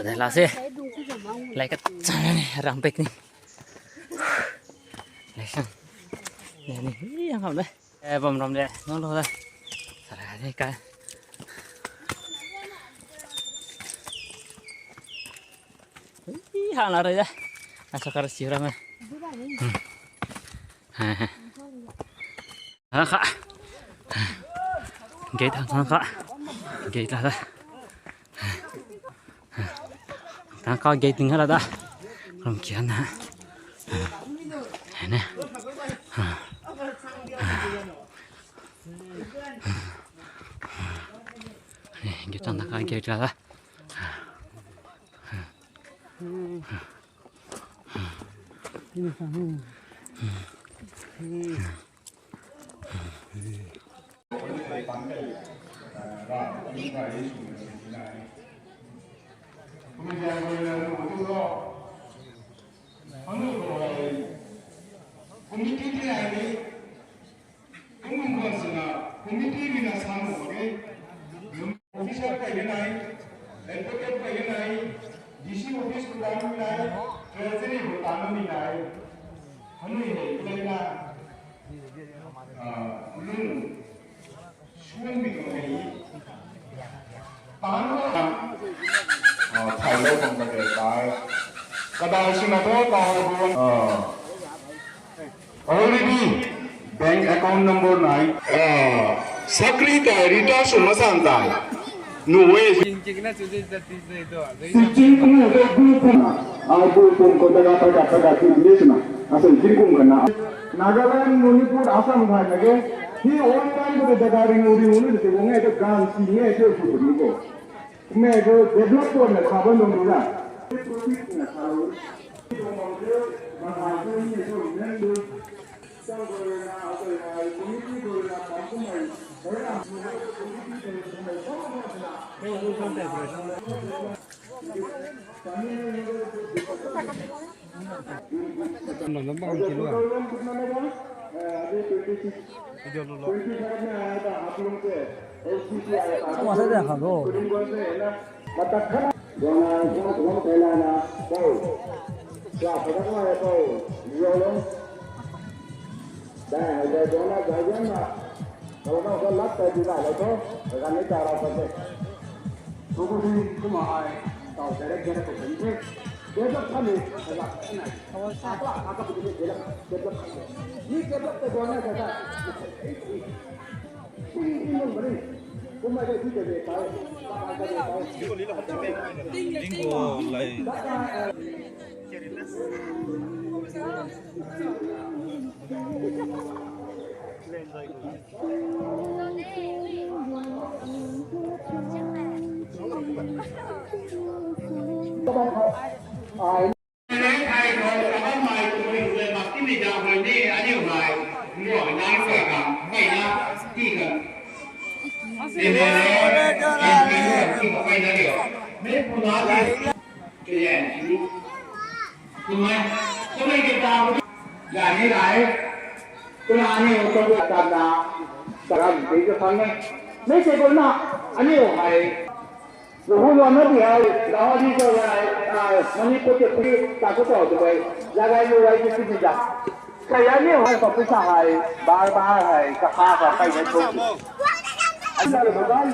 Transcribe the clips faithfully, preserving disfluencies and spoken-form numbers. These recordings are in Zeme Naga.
Dai la se. Lai ka chang ni, ram pek ni. Lai sang. Ni, ni, hi, yang kam de. Eh, bam ram de, no lo de. Sara de ka. Hi, ha la re de. Asa kar si ram e. Hmm. Ha, ha. Gate hang, hang, ha. Gate la da. Tang ka gate ting la da. Ram kia na. Ne. Ne, gate tang ka gate la da. Committee ti ai ni, kung kung kang sena, committee mina sang mo ge, officer kai ge nai, advocate kai ge nai, D C office ku dai mi nai, treasury ku dai mi nai, hanui ne, ku dai na, ah, lung, Already bank account number nai. Secretary ta suma sang tai. Nuwe. Sijin kung de gu kung. Au gu kung ko daga pada pada ti ni suna. Asa jin kung kana. Nagaland, Manipur, Assam hai nage. Hi all time ko daga ring ring ring de wong e de gan si nge de gu ni ko. Me gu develop ko na kaba nong na. Video lu lo. Sama sa de ha lo. Manipur ke pui ta ku tau de bai, zagai lu gai de pui da. Kaya ni hai pa pui sa hai, bar bar hai, ka pa ka pai ne chu. Ai da le bai.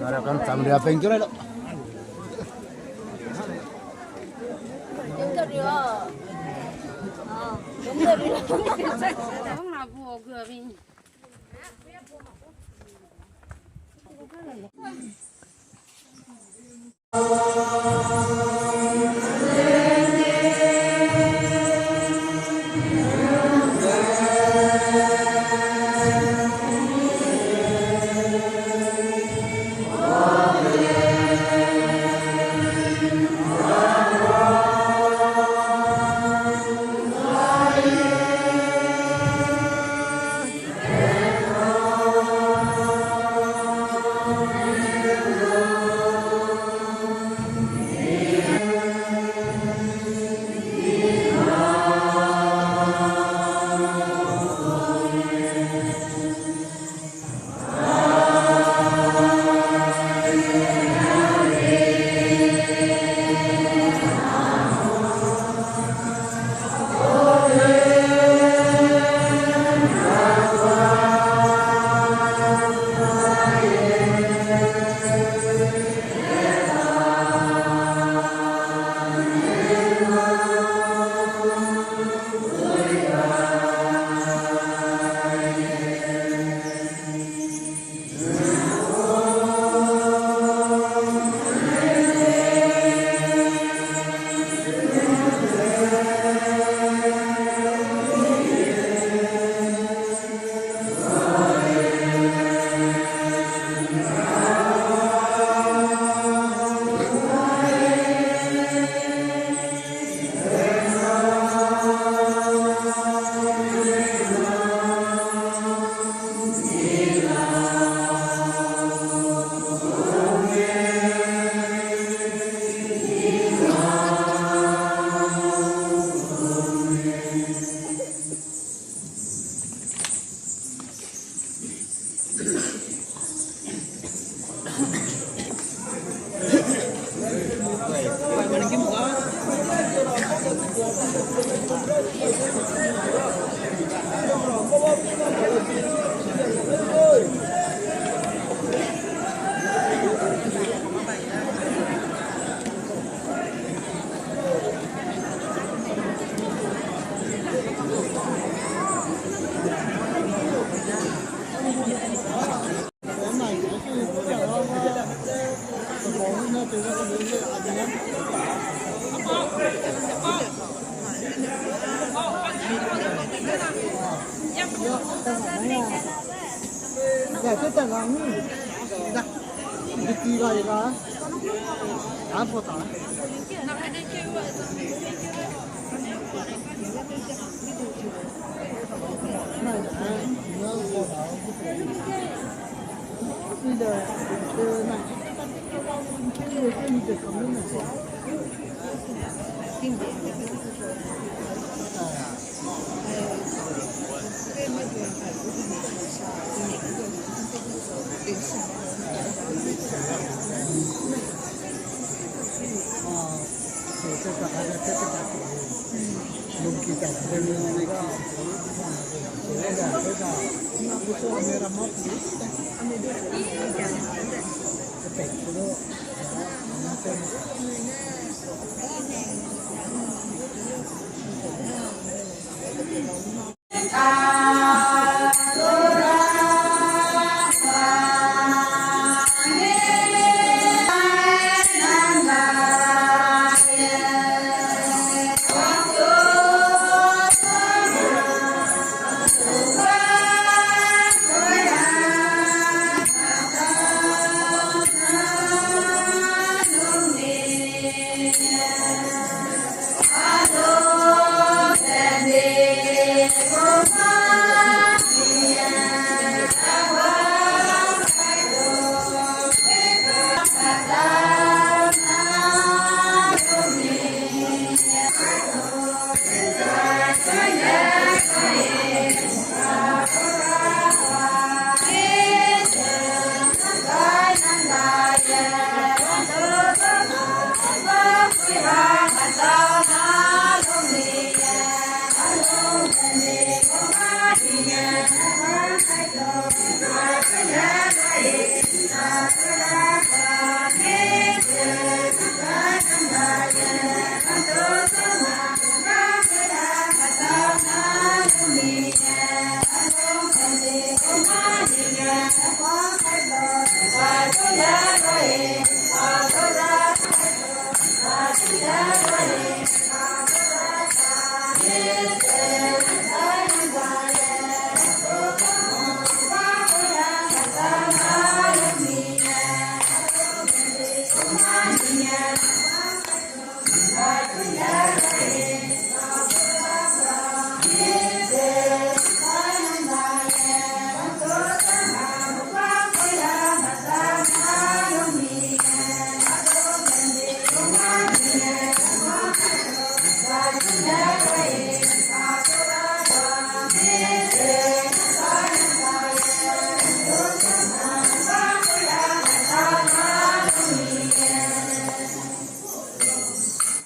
Ara kan cham ria peng chu rai lo.